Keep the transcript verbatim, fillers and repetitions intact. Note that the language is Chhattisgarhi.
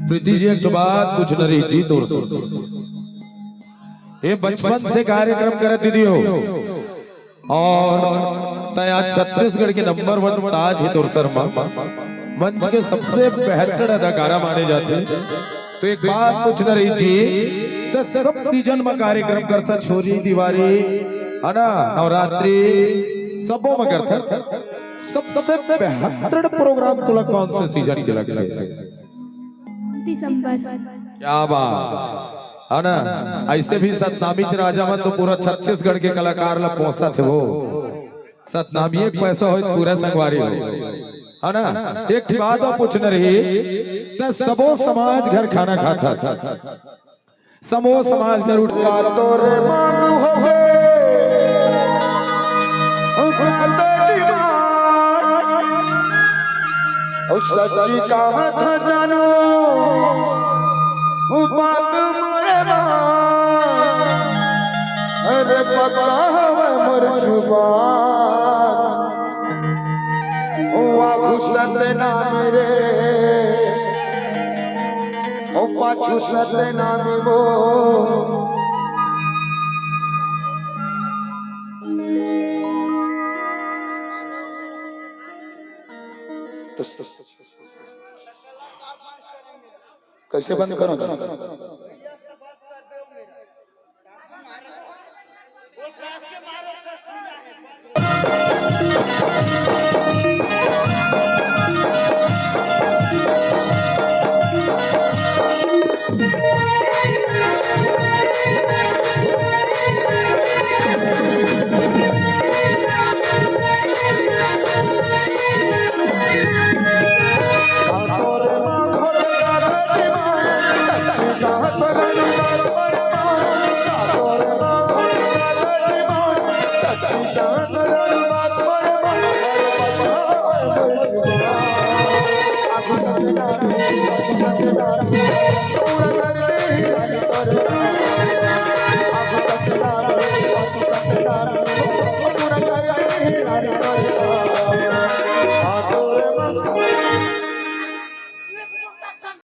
प्रीति जी, एक ठो बात पूछना रही जी तोर से। ये बचपन से कार्यक्रम करत दीदी हो, और तय आज छत्तीसगढ़ के नंबर वन ताज हे तोर सर मा, मंच के सबसे बेहतर अदाकारा माने जाथे। तो एक बात पूछना रही जी, त सब सीजन में कार्यक्रम करथा, छोरी दिवारी, है ना, नवरात्रि, सबो में करथा। सबसे बेहतर प्रोग्राम तोला कौन से सीजन के लगथे? दिसंबर। क्या बात, है ना? ऐसे भी सतनामी च राजा मन तो पूरा छत्तीसगढ़ के कलाकार ला पोसत हे वो। सतनामी एक पैसा होय, पूरा संगवारी हो, है ना? एक ठे बात और पूछना रही, त सबो समाज घर खाना खाथस, समो समाज घर उठ का तोरे मांग हो गे, का तोरे मांग। अउ सच्ची कहा था जानू, वो बात मोरे मांग। अरे पक्का हवे मोर जुबान, ओ आगू सतनाम रे, ओ पाछू सतनाम वो। कैसे बंद करो?